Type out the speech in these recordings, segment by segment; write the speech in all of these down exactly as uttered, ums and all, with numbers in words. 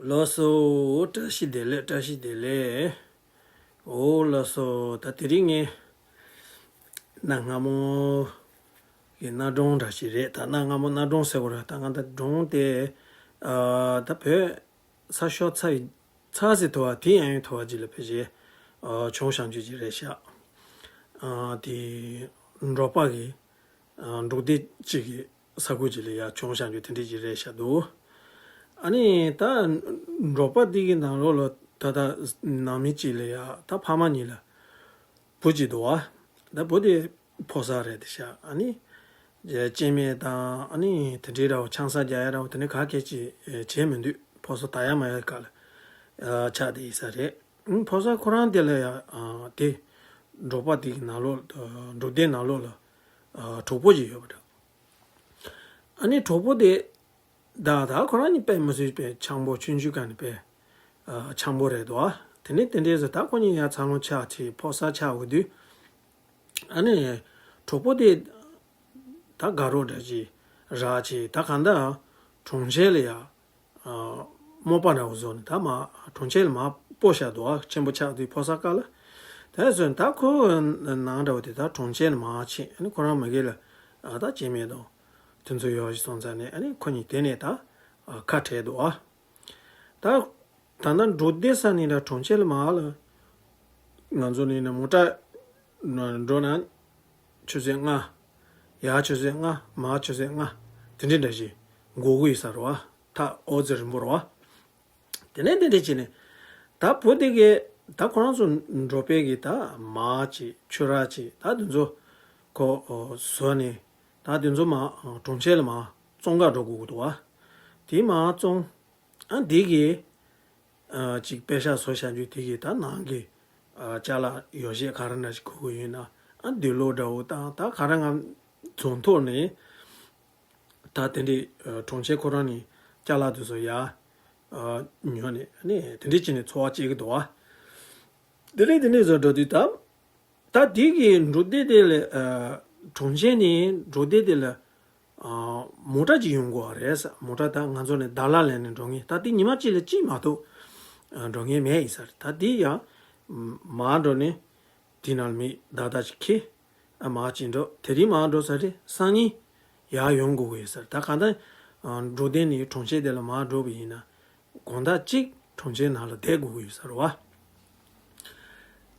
ལགས་སོ། བཀྲ་ཤིས་བདེ་ལེགས། བཀྲ་ཤིས་བདེ་ལེགས། འོ་ལགས་སོ། ད་དེ་རིང་ངས་གནའ་སྔ་མོ་གི་གནའ་སྒྲུང་འདྲ་ཞིག་རེད། ད་གནའ་སྔ་མོ་གནའ་སྒྲུང་ཟེར་བ་རེད། ད་ང་ད་སྒྲུང་དེ་ཨ་ད་བོད་ས་ཤོར་ཚར་ཚར་ཟིན་ཐུབ་པ་དེ་ཡང་ཡང་ཐུབ་པ་ཅིག་ལ་ཕལ་ཆེར་ཨ་བྱུང་བཞག་རྒྱུ་ཅིག་རེད་ཤག་ཨ་དེ་འབྲོག་པ་གི་ཨ་འབྲོག་སྡེ་གཅིག་གི་ས་ཁུལ་གཅིག་ལ་ཡར་བྱུང་བཞག་རྒྱུ་དེ་འདྲ་ཅིག་རེད་ཤག་འདུག་ཨ་ནི་ད་འབྲོག་པ་འདི་གི་ནང་ལོགས་ལ་ད་ལྟ་ནང་མི་གཅིག་ལ་ཡ་ད་ཕ་མ་གཉིས་ལ་བུ་གཅིག་འདུག་བ། ད་བུ་དེ་ཕོ་གསར་རེད་དེ་ཤག་ཨ་ནི་སྐྱེ་དམན་དང་ཨ་ནི་དེ་འདྲའི་འདྲ་བོ་ཆང་ས་རྒྱག་ཡ་འདྲ་བོ་དེ་འདྲ་ག་གེ་ཅིག་བྱས་མི་འདུག་ཕོ་གསར་དར་ཡ་མ་ཡ་ག་ལ་ཆགས་བསྡད་ཡིན་ས་རེད། ཨང་། ཕོ་གསར་ཁོ་རང་དེ་ལ་ཡ་ཨ་དེ་འབྲོག་པ་དེ་གི་ནང་ལོགས་ཨ་འབྲོག་སྡེ་ནང་ལོགས་ལ་ཨ་གྲོགས་པོ་ཅིག་ཡོད་པ་འདྲ། ཨ་ནི་གྲོགས་པོ་དེ་ད་ད་ཁོ་རང་གཉིས་དཔེ་མི་སྲིད་པའི་འཆམ་པོ་ཆུང་ཆུང་སྒང་ནས་དཔེ་ཨ་འཆམ་པོ་རེད་དོ། དེ་ནས་དེ་འདྲས་ཟེར་ད་ཁོ་གཉིས་ཡ་འཚར་ལོངས་ཆགས་བྱས་ཕོ་གསར་ཆགས་འོང་དུས་ཨ་ནི་གྲོགས་པོ་དེ་ད་དགའ་རོགས་འདྲ་ཅིག་རག་བྱས་ད་གང་ལྟར་གྲོང་ཁྱེར་ལ་ཡ་ཨ་རྨོ་པ་འདྲ་བོ་བཟོས་ནས་ད་མར་གྲོང་ཁྱེར་ལ་མར་སྤོ་བཞག་འདུག་ཨ་ཆེན་པོ་ཆགས་དུས་ཕོ་གསར་སྐབས་ལ། དེ་བཟོས་ནས་ད་ཁོ་ནང་འདྲ་བོ་དེ་ད་གྲོང་ཁྱེར་ལ་མར་ཕྱིན། ཨ་ནི་ཁོ་རང་མ་གི་ལ་ཨ་ད་སྐྱེ་དམན་དང་དེ་ཚོ་ཡོད་ཞིག་སོང་ཙང་ནས་ཨ་ནི་ཁོ་གཉིས་དེ་ནས་ད་ཨ་ཁ་བྲལ་འདུག་ཨ། ད་ད་ལྟ་འབྲོག་སྡེ་ས་ནས་ད་གྲོང་ཁྱེར་ལ་མར་ལ་ང་ཚོ་ནས་ནས་མོ་ཊ་འགྲོ་ན་ཆུ་ཚོད་ལྔ། ཡར་ཆུ་ཚོད་ལྔ། མར་ཆུ་ཚོད་ལྔ། དེ་འདྲ་འདྲ་ཞིག་འགོར་གི་ཡོད་ས་རེད་བ། ཐག་ཨོ་ཙི་རིང་པོ་རེད་བ། དེ་ནས་དེ་འདྲ་བྱས་ནས་ད་བུ་དེ་གས་ད་ཁོ་རང་ཚོ་འབྲོག་པའི་གི་ད་མར་ཅིག་ཆུ་རགས་ཅིག་ད་དེ་ཚོ་ཁོ་བཟོས་ནས་ད་དེ་ཚོ་མར་གྲོང་ཁྱེར་ལ་མར་བཙོང་ག་འགྲོ་དགོས་ཀྱི་འདུག་བ། དེ་མར་བཙོང་། ཨ་འདི་གི་ཨ་ཅིག་པེ་ཤག་བཟོ་བཞག་རྒྱུ་དེ་གི་ད་ནང་གི་ཨ་ཅ་ལག་ཡོ་བྱད་ག་རེ་འདྲ་ཞིག་དགོས་ཀྱི་ཡོད་ན་ཨ་འདི་ལོ་འདྲ་བོ་དང་ད་ག་རེ་ང་རྫོང་ཐོག་ནས་ད་དེ་འདྲའི་ཨ་གྲོང་ཁྱེར་ཁོ་རང་ནས་ཅ་ལག་དེ་ཚོ་ཡར་ཨ་ཉོ་ནས་ཨ་ནི་དེ་འདྲའི་བྱས་ནས་འཚོ་བ་སྐྱེལ་གི་འདུག་བ། དེ་ནས་དེ་འདྲའི་བཟོ་འགྲོ་དུས་ད་ད་དེ་གི་འབྲོག་སྡེ་དེ་ལ་ཨ་གྲོང་ཁྱེར་ནས་འབྲོག་སྡེ་དེ་ལ་ཨ་མོ་ཊ་ཅིག་ཡོང་དགོས་པ་རེད་ཟེར། མོ་ཊ་ད་ང་ཚོ་ནས་ཌལ་ལ་ལེན་ནས་འགྲོ་མཁན། ད་དེ་ཉི་མ་གཅིག་ལ་གཅིག་མ་གཏོགས་ཨ་འགྲོ་མཁན་མེད་ཡིན་ས་རེད། ད་དེ་ཡང་མར་འགྲོ་ནས་དེ་ནང་མི་བདག་བདག་ཅིག་ཁྱེར་ཨ་མར་ཅིག་འགྲོ། དེ་རིང་མར་འགྲོ་ས་རེད། སང་ཉིན་ཡར་ཡོང་དགོས་ཀྱི་ཡོད་ས་རེད། ད་གང་ལྟར་ཨ་འབྲོག་སྡེ་ནས་གྲོང་ཁྱེར་དེ་ལ་མར་འགྲོ་བ་ཡིན་ན་དགོང་དག་གཅིག་གྲོང་ཁྱེར་ནང་ལ་བསྡད་དགོས་ཀྱི་ཡོད་ས་རེད་བ།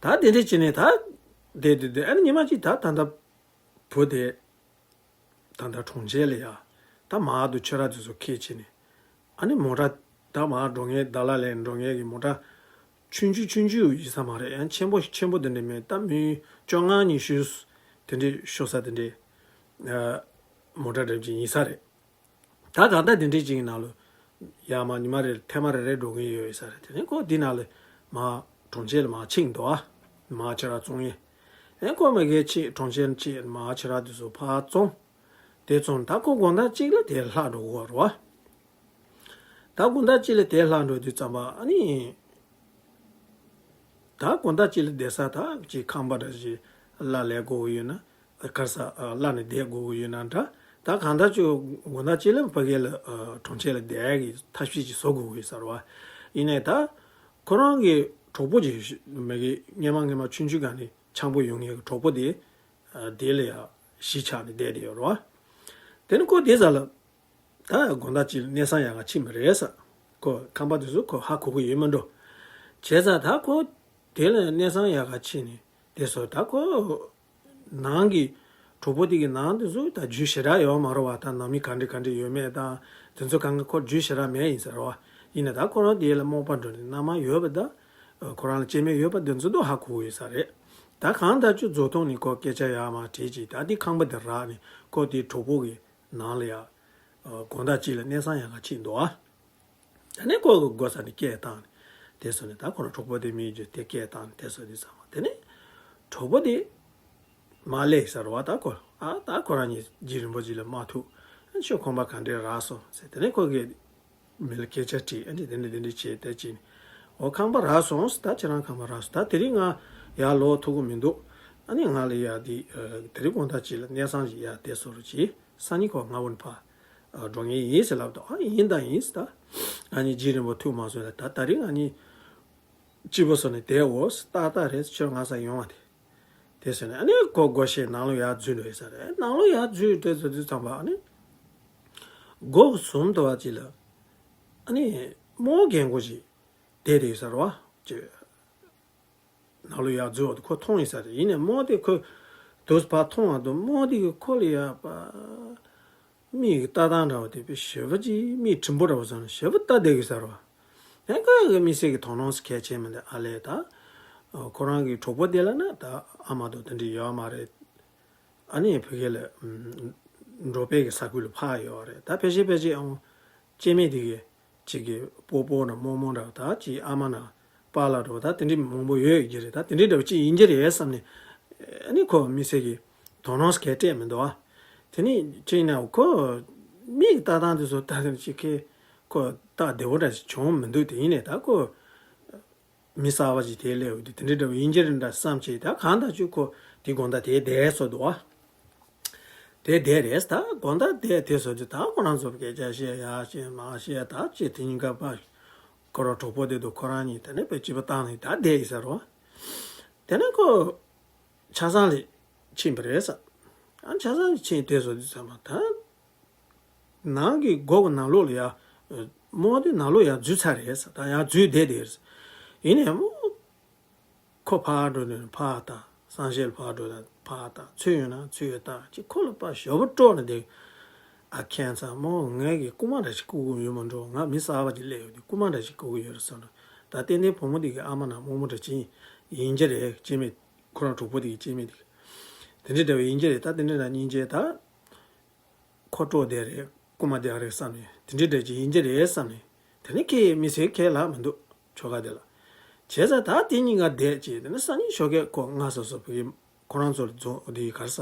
ད་དེ་འདྲ་བྱས་ནས་ད་བསྡད་བསྡད་བསྡད་ཨ་ནི་ཉི་མ་གཅིག་ད་ད་ལྟ་བུ་དེ་ད་ལྟ་གྲོང་ཁྱེར་ལ་ཡ་ད་མར་དུ་ཆུ་རགས་དེ་ཚོ་ཁྱེར་བྱས་ནས་ཨ་ནི་མོ་ཊ་ད་མར་འགྲོ་མཁན་ཌལ་ལ་ལེན་འགྲོ་མཁན་གྱི་མོ་ཊ་ཆུང་ཆུང་ཆུང་ཆུང་ཡིན་ས་མ་རེད། ཡང་ཆེན་པོ་ཆེན་པོ་དེ་འདྲ་མེད། ད་མི་བཅོ་ལྔ་ཉི་ཤུ་དེ་འདྲའི་ཤོར་ས་དེ་འདྲའི་ཨ་མོ་ཊ་འདྲ་ཅིག་ཡིན་ས་རེད། ད་གང་ལྟར་དེ་འདྲའི་ཅིག་ནང་ལ་ཡར་མར་ཉི་མ་རེར་ཐེངས་མ་རེ་རེ་འགྲོ་གི་ཡོད་ས་རེད། དེ་ནས་ཁོ་འདི་ནང་ལ་མར་གྲོང་ཁྱེར་ལ་མར་ཕྱིན་འདུག་ཨ། མར་ཆུ་རགས་བཙོང་ཡས། ཨེ་ཁོ་མ་གིར་ཕྱིན་གྲོང་ཁྱེར་ཕྱིན་མར་ཆུ་རགས་དེ་ཚོ་ཕར་བཙོང་། དེ་བཙོང་ད་ཁོ་དགོང་དག་གཅིག་ལ་དེར་ལྷག་འགྲོ་གི་ཡོད་རེད་བ། ད་དགོང་དག་གཅིག་ལ་དེར་ལྷག་འགྲོ་དུས་ཙམ་པ་ཨ་ནི། ད་དགོང་དག་གཅིག་ལ་བསྡད་ས་ད་ཅིག་ཁང་པ་འདྲ་ཞིག་གླ་ལེན་དགོས་ཀྱི་ཡོད་ན། ག་རེ་ཟ་ཨ་གླ་ནས་བསྡད་དགོས་ཀྱི་ཡོད་ན་འདྲ། ད་གང་ལྟར་ཅིག་དགོང་དག་གཅིག་ལ་ཕ་གི་ལ་ཨ་གྲོང་ཁྱེར་ལ་བསྡད་ཡག་གི་ཐབས་ཤེས་ཅིག་བཟོ་དགོས་ཀྱི་ཡོད་ས་རེད་བ། ཡིན་ནའི་ད་ཁོ་རང་གི་གྲོགས་པོ་ཅིག་མ་གི་སྔོན་མ་སྔོན་མ་ཆུང་ཆུང་སྒང་ནས་འཆམ་པོ་ཡོང་མཁན་གྱི་གྲོགས་པོ་དེ་ཨ་དེ་ལ་ཡ་གཞིས་ཆགས་ནས་བསྡད་དེ་ཡོད་རེད་བ། དེ་ནས་ཁོ་དེ་ཟ་ལ། ད་དགོང་དག་ཅིག་ལ་གནས་ཚང་ཡག་ག་ཕྱིན་པ་རེད་ཟེར། ཁོ་ཁང་པ་དེ་ཚོ་ཁོ་ཧ་གོ་གི་ཡོད་མ་འགྲོ། བྱས་ཙང་ད་ཁོ་དེ་ལ་གནས་ཚང་ཡག་ག་ཕྱིན་ནས་དེ་སོ་ད་ཁོ་ནང་གི་གྲོགས་པོ་དེ་གི་ནང་དེ་ཚོ་ད་རྒྱུས་ཞེ་དྲག་ཡོད་མ་རེད་བ། ད་ནང་མི་ག་འདྲ་ག་འདྲ་ཡོད་མེད་དང་དེ་ཚོ་གང་ག་ཁོ་རྒྱུས་ཞེ་དྲག་མེད་ཡིན་ཟེར་བ། ཡིན་ན་ད་ཁོ་རང་དེ་ལ་རྨོ་པ་འགྲོ་ནས་མནའ་མ་ཡོད་པ་ད་ཁོ་རང་ལ་སྐྱེ་དམན་ཡོད་པ་དེ་ཚོ་དུ་ཧ་གོ་གི་ཡོད་ས་རེད། ད་གང་ལྟར་ཅིག་རྫོགས་ཐོག་ནས་ཁོ་སྐད་ཆ་ཡག་མ་དྲིས་ཅིག་ད་དེ་ཁང་པ་དེ་རག་ནས་ཁོ་དེ་གྲོགས་པོ་གི་ནང་ལ་ཡ། ཨ་དགོང་དག་ཅིག་ལ་གནས་ཚང་ཡག་ག་ཕྱིན་འདུག་ཨ། དེ་ནས་ཁོ་གི་སྒོ་ས་ནས་སྐད་བཏང་ནས་དེ་སོ་ནས་ད་ཁོ་རང་གྲོགས་པོ་དེ་མིའི་རྒྱུ་དེ་སྐད་བཏང་ནས་དེ་སོ་དེ་ཚང་མ་དེ་ནས་གྲོགས་པོ་དེ་མ་སླེབས་ས་རེད་བ། ད་ཁོ་ཨ་ད་ཁོ་རང་གཉིས་རྗེས་རིང་པོ་ཅིག་ལ་མ་ཐུག་ཨ་ཁྱོད་ཁང་པ་ག་འདྲས་རག་སོང་ཟེར། དེ་ནས་ཁོ་གི་མི་ལ་སྐད་ཆ་དྲིས། ཨ་ནི་དེ་འདྲས་དེ་འདྲས་བྱས་དེ་ཅིག་ནས་འོ་ཁང་པ་རག་སོང་ཟེར། ད་ཁྱེད་རང་ཁང་པ་རག་སོང་། ད་དེ་རིང་ང་ཡར་ལོག་ཐུབ་ཀྱི་མི་འདུག་ཨ་ནི་ང་ལ་ཡ་དེ་ཨ་དེ་རིང་དགོང་དག་ཅིག་ལ་གནས་ཚང་ཞིག་ཡ་དེ་སོ་རུ་བྱས། སང་ཉིན་ཁོ་ང་འོན་ཕ་ འགྲོ་མཁན་ཡིན་ཟེར་ལབ་དུས། ཨ་ཡིན་ད་ཡིན་ཟེར། ད་ཨ་ནི་རྗེ་རིན་པོ་ཐུགས་མ་སོང་ལ། ད་ད་རིང་ཨ་ནི་སྐྱིད་པོ་བཟོས་ནས་བསྡད་འོ་ཟེར། ཏག་ཏག་རེད། ཁྱོད་ང་ས་ཡོང་བ་དེ། དེ་ཟེར་ནས་ཨ་ནི་ཁོ་སྒོ་ཕྱེ་ནང་ལོགས་ཡར་འཛུལ་འགྲོ་ཡིན་ས་རེད། ནང་ལོགས་ཡར་འཛུལ་དེ་ཚོ་དུས་ཙམ་པ་ཨ་ནི་སྒོ་ཟུམ་དུ་བ་ཅིག་ལ་ཨ་ནི་རྨོ་རྒན་གོག་ཅིག་བསྡད་དེ་ཡོད་ས་རེད་བ། ཅེས་ནང་ལོགས་ཡར་འཛུལ་བ་དེ་ཁོ་མཐོང་ཡིན་ས་རེད། ཡིན་ནའི་རྨོ་དེ་ཁོ་དུས་ཕར་མཐོང་བ་དུས་རྨོ་དེ་གི་ཁོ་ལ་ཡ་པ། མིག་གི་ལྟ་སྟངས་འདྲ་བ་དེ་དཔེ་ཞེ་པོ་ཅིག་མིག་གྲིམ་པོ་འདྲ་བ་བཟོས་ནས་ཞེ་པོ་ལྟ་བསྡད་ཀྱི་ཟེར་བ། ཡང་ཁོ་གི་མི་སེར་གྱི་དོ་སྣང་གལ་ཆེ་མི་འདུག་ཨ་ལས། ད་ཁོ་རང་གི་གྲོགས་པོ་དེ་ལ་ན་ད་ཨ་མ་དང་དེ་འདྲ་ཡོད་མ་རེད། ཨ་ནི་ཕ་གི་ལ་འགྲོ་ཕན་གྱི་ས་ཁུལ་ལ་ཕར་ཡོད་རེད། ད་ཕལ་ཆེར་ཕལ་ཆེར་ཨང་སྐྱེ་དམན་དེ་གི་ཅིག་གི་སྤོ་སྤོ་འདྲ་རྨོ་རྨོ་འདྲ་ད་ཅིག་ཨ་མ་ན་པཱ་ལགས་འདྲ་བོ་ད་དེ་འདྲའི་མང་པོ་ཡོད་ཀྱི་རེད། ད་དེ་འདྲའི་འདྲ་བོ་ཅིག་ཡིན་གྱི་རེད་བསམ་ནས་ཨ་ནི་ཁོ་མི་སེར་གྱི་དོ་སྣང་གལ་སྤྲད་མི་འདུག་ཨ། དེ་ནས་ཅིག་ཡིན་ན་ཁོ་མིག་གི་ལྟ་སྟངས་དེ་ཚོ་ད་ཅིག་ཁེ་ཁོ་སྟབས་བདེ་བོ་འདྲ་ཞིག་བྱུང་མི་འདུག་དེ་ཡིན་ནས་ད་ཁོ་མི་གསར་པ་ཅིག་དེ་སླེབས་ཡོད་དུས་དེ་འདྲའི་འདྲ་བོ་ཡིན་གྱི་རེད་འདྲ་བསམ་བྱས། ད་གང་ལྟར་ཅིག་ཁོ་དེ་དགོང་དག་དེ་བསྡད་སོང་འདུག་ཨ། དེ་བསྡད་རེད། ད་དགོང་དག་བསྡད་དེ་སོང་དུས་ད་ཁོ་རང་ཚོ་སྐད་ཆ་བཤད་ཡ་བཤད་མ་བཤད་ད་ཅི་དེ་གཉིས་ཀ་པ་ཁོ་རང་གྲོགས་པོ་དེ་དང་ཁོ་རང་གཉིས་དེ་ནས་དཔེ་སྐྱིད་པོ་བཏང་ནས་ད་བསྡད་ཡིན་ས་རེད། དེ་ནས་ཁོ་ཆ་ཚང་ལ་ཕྱིན་པ་རེད་ས། ཨ་ཆ་ཚང་ལ་ཕྱིན་དེ་སོང་དུས་ཚང་མ་ད་ནང་གི་སྒོ་གི་ནང་ལོགས་ལ་ཡ་རྨོ་དེ་ནང་ལོགས་ཡ་འཛུལ་ཚར་རེད་ས། ད་ཡ་འཛུལ་བསྡད་དེ་རེད་ས། ཡིན་ནའི་རྨོ་ཁོ་ཕར་འགྲོ་ནས་ཕར་ལྟ། སང་ཞལ་ཕར་འགྲོ་ནས་ཕར་ལྟ། ཚུར་ཡོང་ན་ཚུར་ལྟ། ཅིག་ཁོ་ལ་ཕར་ཞོ་པོ་དཀྲོག་ནས་བསྡད། ཨ་ཁྱད་མཚར་རྨོ་ངས་ཀྱི་རྐུ་མ་འདྲ་ཞིག་རྐུ་གི་ཡོད་མ་འགྲོ། ང་མི་གསར་པ་ཅིག་སླེབས་ཡོད་དུས་རྐུ་མ་འདྲ་ཞིག་རྐུ་གི་ཡོད་རེད་བསམ་ནས། ད་ཏན་ཏན་བུ་མོ་དེ་གི་ཨ་མ་ན་རྨོ་མོ་འདྲ་ཅིག་ཡིན་གྱི་རེད། སྐྱེ་དམན་ཁོ་རང་གྲོགས་པོ་དེ་གི་སྐྱེ་དམན་དེ་གི་དེ་འདྲའི་འདྲ་བོ་ཡིན་གྱི་རེད། ད་དེ་འདྲའི་འདྲ་སྙིང་རྗེ་ད། ཁོ་དཀྲོག་བསྡད་རེད། རྐུ་མ་བསྡད་རེད་བསམ་ནས་དེ་འདྲའི་འདྲ་ཅིག་ཡིན་གྱི་རེད་བསམ་ནས། དེ་ནས་ཁྱེད་མི་ཚེ་ཁས་ལག་མི་འདུག་ཆོ་ག་དེ་ལ། བྱས་ཙང་ད་དེ་གཉིས་ཀ་བསྡད་ཅིག་དེ་ནས་སང་ཉིན་ཞོགས་ཀས་ཁོ་ང་སོ་སོ་བུ་གི་ཁོ་རང་ཚོར་རྫོང་དེ་གར་ས་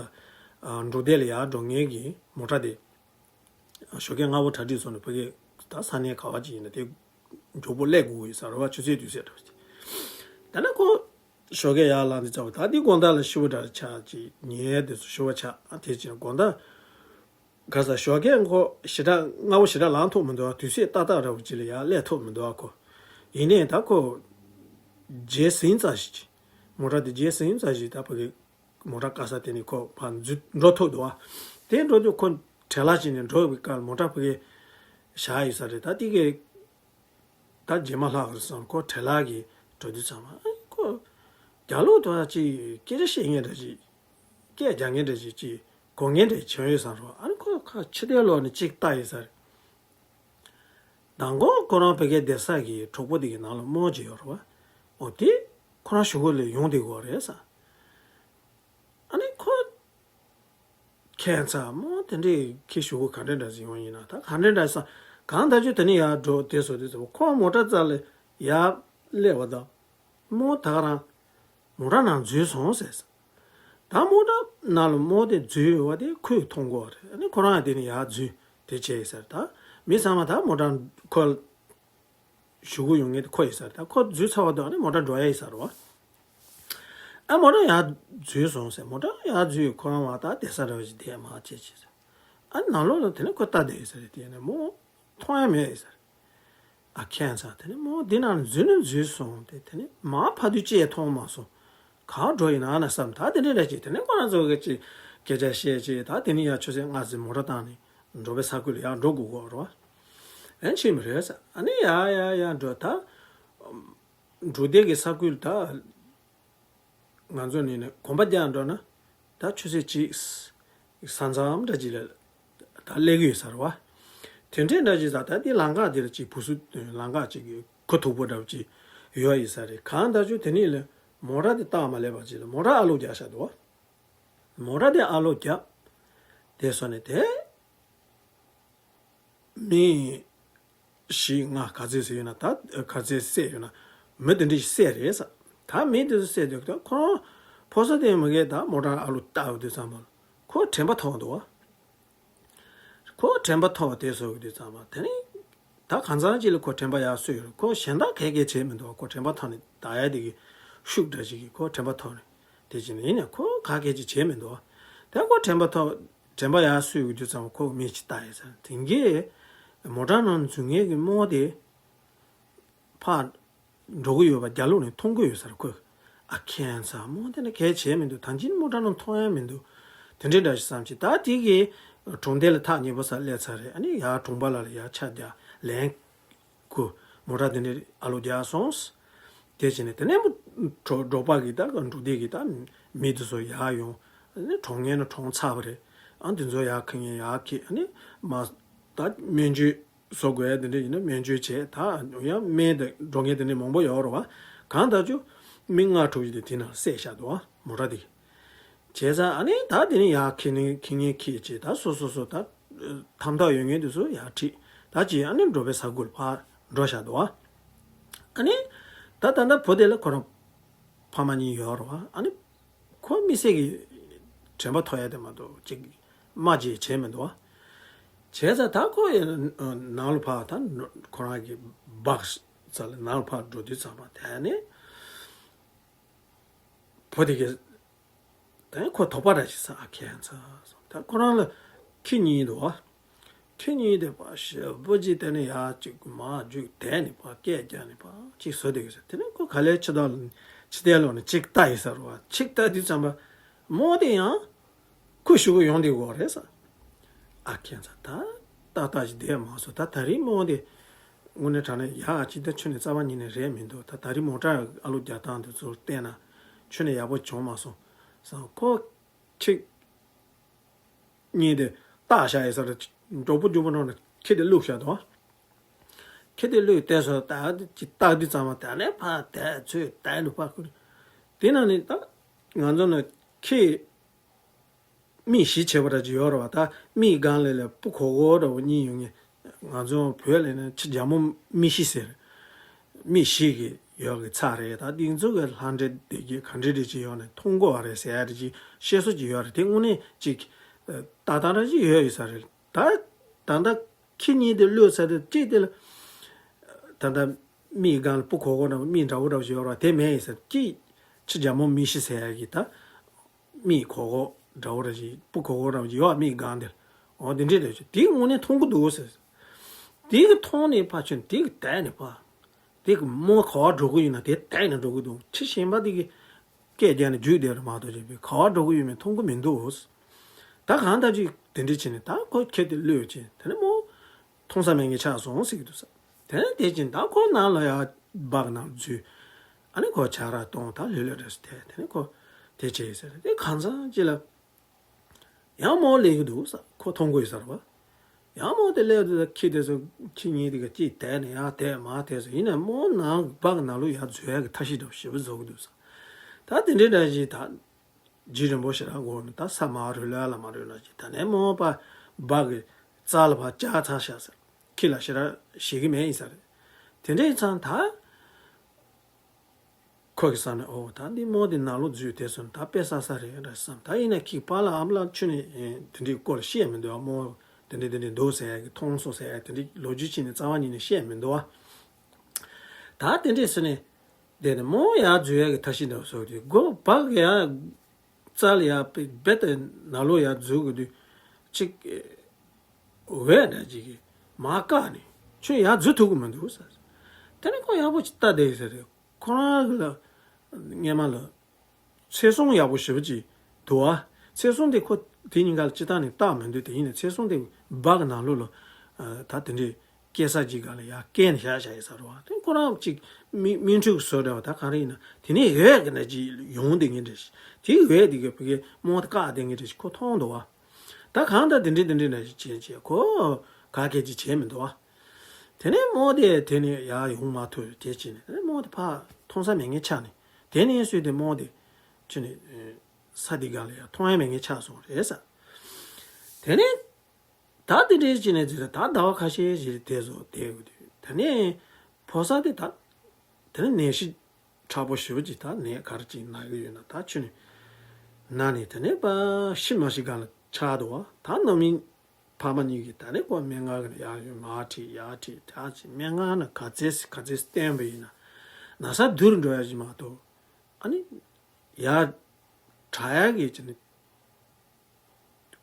འབྲོག་སྡེ་ལ་ཡར་འགྲོ་མཁན་གྱི་མོ་ཊ་དེ་ཞོགས་ཀས་སྔ་པོ་གྲ་སྒྲིག་སོང་ནས་བུ་གི་ད་ས་གནས་ག་བ་ཅིག་ཡིན་ན་དེ་མགྱོགས་པོ་སླེབས་དགོས་ཀྱི་ཡོད་ས་རེད་བ། ཆུ་ཚོད་དུས་ཚོད་འདྲ་བ་ཅིག་ད་ནས་ཁོ་ཞོགས་ཀས་ཡར་ལངས་དུས་ཙམ་པ་ད་འདི་དགོང་དག་ལ་ཤི་བོ་འདྲ་ཆགས་ཅིག་ཉལ་དུས་སུ་ཤི་བོ་ཆགས། ཨ་དེ་ཅིག་དགོང་དག་ག་ས་ཞོགས་ཀས་ཁོ་ཞེ་དྲག་སྔ་བོ་ཞེ་དྲག་ལངས་ཐུབ་མི་འདུག་དུས་ཚོད་ཏག་ཏག་འདྲ་བོ་ཅིག་ལ་ཡར་སླེབས་ཐུབ་མི་འདུག་ཁོ་ཡིན་ནའི་ད་ཁོ་རྗེས་ཟིན་ཙམ་ཞིག་ཅིག་མོ་ཊ་དེ་རྗེས་ཟིན་ཙམ་ཞིག་ད་ཕ་གི་མོ་ཊ་བཀག་ས་དེ་ནས་ཁོ་ཕར་འཛུལ་འགྲོ་ཐུབ་འདུག་བ། དེ་འགྲོ་དུས་ཁོ་བྲེལ་བ་བྱས་ནས་འགྲོ་བའི་སྐབས་མོ་ཊ་ཕ་གི་བཞག་ཡོད་ས་རེད། ད་དེ་གི་ད་རྗེས་མ་ལྷག་གི་སོང་ཁོ་བྲེལ་བ་གི་འགྲོ་དུས་ཙམ་པ་ཨ་ཁོ་རྒྱ་ལོག་ཏུ་ཅིག་སྐད་ཆ་བཤད་མཁན་འདྲ་ཅིག་སྐད་རྒྱག་མཁན་འདྲ་ཅིག་ཅིག་གོ་མཁན་འདྲ་བྱུང་ཡོད་བསམ་རོགས། ཨ་ནི་ཁོ་ཁ་ཕྱི་བལྟས་ལོག་ནས་ཅིག་ལྟ་ཡོད་ས་རེད། མདང་དགོང་ཁོ་རང་བོད་སྐད་སྡེ་ས་གི་གྲོགས་པོ་དེ་གི་ནང་ལ་རྨོ་ཅིག་ཡོད་རེད་བ། འོ་དེ་ཁོ་རང་གཞུག་གུ་ལ་ཡོང་བསྡད་ཀྱི་ཡོད་རེད་ས། ཨ་ནི་ཁོ་ཁྱད་མཚར་རྨོ་དེ་འདྲའི་ཁྱི་གཞུག་གུ་ག་འདྲ་འདྲ་ཞིག་ཡོང་ཡིན་ན་ད་ག་འདྲ་འདྲ་ས་གང་ལྟར་ཅིག་དེ་ནས་ཡར་འགྲོ་དེ་སོ་དེ་ཚོ་ཁོ་མོ་ཊ་རྩ་ལ་ཡར་སླེབས་པ་དང་རྨོ་ད་ག་རང་མོ་ཊ་ནང་འཛུལ་སོང་ཟེར། ད་མོ་ཊ་ནང་ལ་རྨོ་དེ་འཛུལ་ཡོད་པ་དེ་ཁོས་མཐོང་གི་ཡོད་རེད། ཨ་ནི་ཁོ་རང་ཡང་དེ་ནས་ཡར་འཛུལ་དེ་བྱས་ཡོད་ས་རེད། ད་མི་ཚང་མ་ད་མོ་ཊ་ཁོ་གཞུག་གུ་ཡོང་མཁན་དེ་ཁོ་ཡིན་ས་རེད། ད་ཁོ་འཛུལ་ཚར་བ་དང་ཨ་ནི་མོ་ཊ་འགྲོ་ཡ་ཡིན་ས་རེད་བ། ཨ་མོ་ཊ་ཡར་འཛུལ་སོང་ཟེར། མོ་ཊ་ཡར་འཛུལ་ཁོ་རང་མ་ད་བསྡད་ས་འདྲ་བ་ཞིག་བསྡད་མ་བྱེད་ཅེས་ཟེར། ཨ་ནང་ལོགས་ལ་དེ་ནས་ཁོ་ལྟ་བསྡད་ཡོད་ས་རེད། དེ་ནས་མོ་མཐོང་ཡ་མེད་ཡོད་ས་རེད། ཨ་ཁྱད་མཚར། དེ་ནས་མོ་འདི་ནང་འཛུལ་ནས་འཛུལ་སོང་སྟེ་དེ་ནས་མར་ཕར་དུས་ཅི་ཡང་མཐོང་མ་སོང་། ག་འགྲོ་ཡིན་ན་ན་བསམ། ད་དེ་འདྲས་རེད་ཅེས་དེ་ནས་ཁོ་རང་ཚོ་གི་ཅིག་སྐད་ཆ་བཤད་ཅེས་ད་དེ་ནས་ཡར་ཆུ་ཚོད་ལྔ་ཙམ་མོ་ཊ་བཏང་ནས་འགྲོ་བའི་ས་ཁུལ་ལ་ཡར་འགྲོ་དགོས་ཀྱི་ཡོད་རེད་བ། ཨེ་ཕྱིན་པ་རེད་ས། ཨ་ནི་ཡར་ཡར་ཡར་འགྲོ་ད། འབྲོག་སྡེ་གི་ས་ཁུལ་ད། ང་ཚོ་ནི་ནི་གོམ་པ་རྒྱག་འགྲོ་ན་ད་ཆུ་ཚོད་གཅིག་ས་མཚམས་འདྲ་ཅིག་ལ་ད་སླེབས་ཀྱི་ཡོད་ས་རེད་བ། དེ་འདྲས་འདྲ་ཅིག་ད་ད་དེ་ལམ་ཁ་དེ་ལ་ཅིག་བུ་སུ་ལམ་ཁ་ཅིག་གི་གུ་མཐུག་པོ་འདྲ་བོ་ཅིག་ཡོད་ཡིན་ས་རེད། གང་ལྟར་ཅུ་དེ་ནས་ལ་མོ་ཊ་དེ་བཏང་མ་སླེབས་པ་ཅིག་ལ་མོ་ཊ་ཨ་ལོག་རྒྱག་བཞག་འདུག་བ། མོ་ཊ་དེ་ཨ་ལོག་རྒྱབ། དེ་སོང་ནས་དེ། མི་བཞི་ལྔ་ག་ཚོད་ཟེར་ཡོད་ན་ད་ག་ཚོད་བསད་ཡོད་ན་མི་དེ་འདྲ་ཞིག་བསད་རེད་ས། ད་མི་དེ་ཚོ་བསད་དུས་ད་ཁོ་རང་ཕོ་གསར་དེ་མ་གིར་ད་མོ་ཊ་ཨ་ལོ་བཏགས་ཡོད་དུས་ཙམ་པ་ཁོ་དྲན་པ་ཐོར་འདུག་བ། ཁོ་དྲན་པ་ཐོར་བ་དེ་བཟོ་ཡོད་དུས་ཙམ་པ་དེ་ནི་ད་གང་ཚང་ཅིག་ལ་ཁོ་དྲན་པ་ཡར་སོས་ཡོད་རེད། ཁོ་གཞན་དག་གས་གས་བྱས་མི་འདུག་བ། ཁོ་དྲན་པ་ཐོར་ནས་ད་ཡ་དེ་གི་ཤུགས་འདྲ་ཅིག་གིས་ཁོ་དྲན་པ་ཐོར་ནས་དེ་བྱས་ནས་ཡིན་ནས་ཁོ་ག་གས་ཅིག་བྱས་མི་འདུག་བ། དེ་ཁོ་དྲན་པ་ཐོར། དྲན་པ་ཡར་གསོས་ཀྱི་དུས་ཙམ་པ་ཁོ་མིག་ཅིག་ལྟ་ཡོད་ས་རེད། དེང་གི་མོ་ཊ་ནང་འཛུལ་མཁན་གྱི་རྨོ་དེ་ཕར་འགྲོ་གི་ཡོད་པ་རྒྱབ་ལོགས་ནས་མཐོང་གི་ཡོད་ས་རེད། ཁོས་ཨ་ཁྱད་མཚར་རྨོ་དེ་ནི་གལ་ཆེ་མི་འདུག་ད་ཅི་མོ་ཊ་ནང་མཐོང་ཡ་མི་འདུག་དེ་འདྲའི་འདྲ་ཞིག་བསམ་ཅིག་ད་དེ་གི་གྲོང་སྡེ་ལ་ཐག་ཉེ་པོ་སར་སླེབས་ཚར་རེད། ཨ་ནི་ཡར་གྲོང་པ་ལ་ལ་ཡར་ཆ་རྒྱག་ལན་ཁུ་མོ་ཊ་དེ་འདྲའི་ཨ་ལོ་རྒྱག་སོང་། དེ་བྱས་ནས་དེ་ནས་མོ་འགྲོ་འགྲོ་པ་གི་ད་འགྲོ་སྡེ་གི་ད་མི་དེ་ཚོ་ཡར་ཡོང་། ཨ་ནི་གྲོངས་མཁན་ནི་གྲོངས་ཚར་བ་རེད། ཨ་དེ་ཚོ་ཡར་ཁྱེར་མཁན་ཡར་ཁྱེར། ཨ་ནི་མ་ད་སྨན་བཅོས་བཟོ་དགོས་ཡ་དེ་འདྲ་ཡིན་ན་སྨན་བཅོས་བྱས། ད་ཡང་སྨན་དེ་འགྲོ་མཁན་དེ་འདྲ་མང་པོ་ཡོད་རེད་བ། གང་ལྟར་ཅུ་མི་ལྔ་དྲུག་ཅིག་དེ་དེ་ནང་བསད་བཞག་འདུག་བ་མོ་ཊ་དེ། བྱས་ཙང་ཨ་ནི་ད་དེ་ནས་ཡར་ཁྱེར་ནས་ཁྱེར་མཁན་ཁྱེར་བྱས། ད་སོ་སོ་སོ་ད་ཐམ་ཐག་ཡོད་མཁན་དེ་ཚོ་ཡར་ཁྲིད། ད་ཅི་ཨ་ནི་འགྲོ་བའི་ས་ཁུལ་ཕར་འགྲོ་བཞག་འདུག་བ། ཨ་ནི་ད་ད་ལྟ་བུ་དེ་ལ་ཁོ་རང་ཕ་མ་གཉིས་ཡོད་རེད་བ། ཨ་ནི་ཁོ་དམིགས་བསལ་གྱི་དྲན་པ་ཐོར་ཡ་དེ་མ་གཏོགས་ཅིག་མ་བརྗེད་བྱས་མི་འདུག་བ། བྱས་ཙང་ད་ཁོ་ཡི་ནང་ལ་ཕར་ད་ཁོ་རང་གི་སྦག་ས་ལ་ནང་ལ་ཕར་འགྲོ་དུས་ཙམ་པ་དེ་ནས་བུ་དེ་གི་དེ་ཁོ་དོགས་པ་འདྲ་ཞིག་ཟ་ཁྱད་མཚར། ད་ཁོ་རང་ལ་ཁྱི་གཉིས་འདུག་བ། ཁྱི་གཉིས་དེ་ཕར་ཞེ་པོ་ཅིག་དེ་ནས་ཡར་ཅིག་མར་རྒྱུག་དེ་ནས་ཕར་སྐད་རྒྱག་ནས་ཕར་ཅིག་བཟོ་བསྡད་ཡོད་ས། དེ་ནས་ཁོ་ག་ལེར་ཕྱི་ལོགས་ཕྱི་ལྟས་ལོག་ནས་ཅིག་ལྟ་ཡོད་ས་རེད་བ། ཅིག་ལྟ་དུས་ཙམ་པ་རྨོ་དེ་ཡང་ཁོ་གཞུག་གུ་ཡོང་བསྡད་ཡོད་རེད་ཟེར། ཨ་ཁྱད་མཚར། ད་ཏག་ཏག་ཅིག་བསྡད་མ་སོང་། ད་ད་རིང་རྨོ་དེ་དངོས་གནས་དྲང་གནས་ཡག་ཅིག་ད་ཁྱོན་ནས་རྩ་བ་ཉིད་ནས་རེད་མི་འདུག་ད་ད་རིང་མོ་ཊ་ཨ་ལོ་རྒྱག་སྟངས་དེ་ཚོར་བལྟས་ན་ཁྱོན་ནས་ཡག་པོ་བྱུང་མ་སོང་བསམ། ཁོ་ཁྱི་གཉིས་དེ་བཏགས་བཞག་ཡོད་ས་རེད། མགྱོགས་པོ་མགྱོགས་པོ་འགྲོ་ནས་ཁྱི་དེ་བླུགས་བཞག་འདུག་ཁྱི་དེ་བླུགས་དེ་སོ་ད་ཅིག་བཏགས་དུས་ཙམ་པ་དེ་ནས་ཕར་དེ་ཚུར་དེ་ལུག་པ་ཁུར། དེ་ནང་ནས་ད་ང་ཚོ་ནི་ཁྱི་མིག་བཞི་བྱས་པ་འདྲ་ཅིག་ཡོད་རེད་བ། ད་མིག་སྒང་ལ་ལ་སྤུ་གོག་གོག་འདྲ་བོ་གཉིས་ཡོད་ངེས། ང་ཚོ་བོད་ལ་ནི་ཁྱི་རྒྱ་མོ་མིག་བཞི་ཟེར། མིག་བཞི་གི་ཡོད་གི་ཚ་རེད། ད་འདི་ཚོ་གི་ལྷ་འདྲེ་སྡེ་བརྒྱད་ག་འདྲེ་འདྲེ་ཅིག་ཡོད་ནས་མཐོང་གོ་བ་རེད་ཟེར་ཡ་འདྲ་ཅིག་བཤད་སྲོལ་ཅིག་ཡོད་རེད། དེ་དངོས་གནས་ཅིག་ཏག་ཏག་འདྲ་ཅིག་ཡོད་ཡོད་ས་རེད། ད་ད་ལྟ་ཁྱི་གཉིས་དེ་བླུགས་ཚར་དུས་གཅིག་དེ་ལ་ད་ལྟ་མིག་སྒང་ལ་སྤུ་གོག་གོག་འདྲ་བོ་མིག་འདྲ་བོ་འདྲ་བོ་ཅིག་ཡོད་རེད་བ། དེ་མེད་ཡིན་ཟེར། གཅིག་ཁྱི་རྒྱ་མོ་མིག་བཞི་ཟེར་ཡ་གི་ད། མིག་གོག་གོག་འདྲ་བོ་འདྲ་ཅིག་སྤུ་གོག་གོག་འདྲ་བོ་ཅིག་ཡོད་མིག་སྒང་དེར། འོ་དེ་འདྲས་རེད། དེ་དངོས་གནས་མཐོང་གི་འདུག་ཟེར། དེ་གི་མཐོང་ནས་ཕར་ཕྱིན་དེ་གི་དེད་ནས་ཕར། དེ་གི་རྨོ་ག་པར་འགྲོ་གི་ཡོད་ན་དེ་དེད་ནས་འགྲོ་གི་འདུག་ཁྱི་གཞན་པ་དེ་གི་སྐད་རྒྱག་ནས་རྒྱུག་བསྡད་རེད་མ་གཏོགས་ཅིག་ག་པར་འགྲོ་གི་ཡོད་མེད་མཐོང་གི་མི་འདུག་ད་གང་ལྟར་ཅིག་དེ་འདྲས་བྱས་ནས་ད་ཁོ་ཁྱི་དེ་གློད་བྱས། དེ་ནས་རྨོ་མཐོང་ས་མེད་མཁན་ཆགས་སོང་ཟེར་གི་འདུག་ཟེར། དེ་ནས་དེ་བྱས་ད་ཁོ་ནང་ལ་ཡར་སྦག་ནང་འཛུལ། ཨ་ནི་ཁོ་ཆང་རག་བཏུང་། ད་ལྷོད་ལྷོད་རེད་ཟེར། དེ་དེ་ནས་ཁོ་དེ་བྱས་ཟེར། དེ་གང་ཚང་ཅིག་ལ་ཡང་རྨོ་སླེབས་ཀྱི་འདུག་ཟེར། ཁོ་མཐོང་གི་ཡོད་ས་རེད་བ། ཡང་རྨོ་དེ་སླེབས་དུས་ད་ཁྱི་དེ་ཚོ་ཁྱི་གཉིས་དེ་ག་ཅིག་དེད་ནས་ཡར་དེད་མར་དེད་ཟེར། ཡིན་ནའི་རྨོ་ནང་སྦག་ནང་ལོགས་ཡར་འཛུལ་ཡག་གི་ཐབས་ཤེས་འདྲ་བོ་ཞེ་པོ་བཟོ་གི་འདུག་ཟེར། ད་དེ་འདྲའི་འདྲ་ཞིག་ད་རྗེས་རིང་པོ་ཞེ་དྲག་འགོར་ནས་ད་ས་མར་རུལ་ལ་ལ་མ་རུལ་ན་ཞིག་ད་ནས་རྨོ་པ་སྦག་གི་རྩ་ལ་ཕར་བཅག་ཚར་ཤག་ཟེར། ཁྱི་ལ་ཞེ་དྲག་ཞེད་ཀྱི་མེད་ཡིན་ས་རེད། དེ་འདྲའི་ཙང་ད་ཁོ་གི་བསམ་ནས་ཨོ་ད་འདི་རྨོ་འདི་ནང་ལོགས་འཛུལ་དེ་སོང་ད་དཔེ་བསགས་ས་རེད་འདྲ་བསམ། ད་ཡིན་ན་ཁྱི་པཱ་ལགས་ཨ་མ་ལགས་ཁྱོད་ནས་དེ་འདྲའི་སྐོར་ལ་བཤད་མི་འདུག་ཨ། རྨོ་དེ་འདྲ་དེ་འདྲ་འདུག་ཟེར་ཡ་གི་མཐོང་སོང་ཟེར་ཡ་དེ་འདྲའི་ལོ་རྒྱུས་ཅིག་ནི་རྩ་བ་ཉིད་ནས་བཤད་མི་འདུག་ཨ། ད་དེ་འདྲས་ཟེར་ནས་བསྡད་ནས་རྨོ་ཡར་འཛུལ་ཡག་གི་ཐབས་ཤེས་འདྲ་བོ་བཟོ་གི་འདུག་སྦག་ཡར་རྩ་ལ་ཡར་རྦད་དེ་ནང་ལོགས་ཡར་འཛུལ་དགོས་དུས་གཅིག་འོད་འདྲ་ཅིག་གིས་མར་བཀག་ནས་ཁྱོད་ཡར་འཛུལ་ཐུབ་ཀྱི་མི་འདུག་ཟེར། དེ་ནས་ཁོ་ཡག་པོ་ཅིག་ལྟ་བསྡད་ཡོད་ས་རེད། ཁོ་རང་གི་ལ་སྔས་མ་ལ་ཚེ་སྲོག་ཡག་པོ་ཞེ་པོ་ཅིག་འདུག་ཨ། ཚེ་སྲོག་དེ་ཁོ་དེ་ཉིན་ག་ལ་སྤྱིར་བཏང་ནས་བཏགས་མི་འདུག་དེ་ཡིན་ན་ཚེ་སྲོག་དེ་སྦག་གི་ནང་ལོགས་ལ་ད་དེ་འདྲའི་སྐྱེལ་ས་ཅིག་ག་ལ་ཡར་བསྐྱལ་ནས་བཞག་བཞག་ཡོད་ས་རེད་བ། དེ་ཁོ་རང་ཅིག་མི་མིག་འཕྲུལ་གྱི་བཟོ་འདྲ་བ་ད་ག་རེ་ཡིན་ན་དེ་ནས་འོད་ཀྱི་འདྲ་ཅིག་ཡོང་བསྡད་མཁན་འདྲ་ཞིག་དེ་འོད་དེ་གི་ཕ་གི་རྨོ་དེ་བཀག་བསྡད་མཁན་འདྲ་ཞིག་ཁོ་མཐོང་འདུག་བ། ད་གང་ལྟར་དེ་འདྲའི་དེ་འདྲའི་འདྲ་ཞིག་བྱས་བྱས་ཁོ་ག་གེ་ཅིག་བྱས་མི་འདུག་བ། དེ་ནས་རྨོ་དེ་དེ་ནས་ཡར་ཡོང་མ་ཐུབ་དེ་བྱས་ནས་དེ་ནས་རྨོ་དེ་ཕར་མཐོང་ས་མེད་མཁན་ཆགས་ནས་དེ་ནས་སུས་དེ་རྨོ་དེ་ཁྱོད་ནས་ས་དེ་སྒང་ལ་ཡར་མཐོང་ཡ་མེད་མཁན་ཆགས་སོང་རེད་ཟེར། དེ་ནས་ད་དེ་འདྲའི་བྱས་ནས་ཟེར་ད་ཟླ་བ་ཁ་ཤས་ཤིག་དེ་ཚོ་བསྡད་དགོས་དུས་དེ་ནས་ཕོ་གསར་དེ་ད་དེ་ནས་ནད་གཞི་ཕྲ་པོ་ཞེ་པོ་ཅིག་ད་ནད་ག་རེ་ཅིག་ན་གི་ཡོད་ན་ད་ཁྱོད་ནས་ན་ནས་དེ་ནས་པ་ཤི་མ་ཤི་སྒང་ལ་ཆགས་འདུག་བ། ད་ནང་མི་ཕ་མ་གཉིས་ཀྱིས་ད་ནས་ཁོ་སྨན་ཁང་གི་ཡར་ཡོང་མར་ཁྲིད་ཡར་ཁྲིད་ད་ཅིག་སྨན་ཁང་ནང་ག་ཚད་ག་ཚད་བསྟན་པ་ཡིན་ན་ན་ཚ་སྡུག་རུ་འགྲོ་ཡ་ཅིག་མ་གཏོགས་ཨ་ནི་ཡར་དྲག་ཡ་གི་ཅིག་ནི་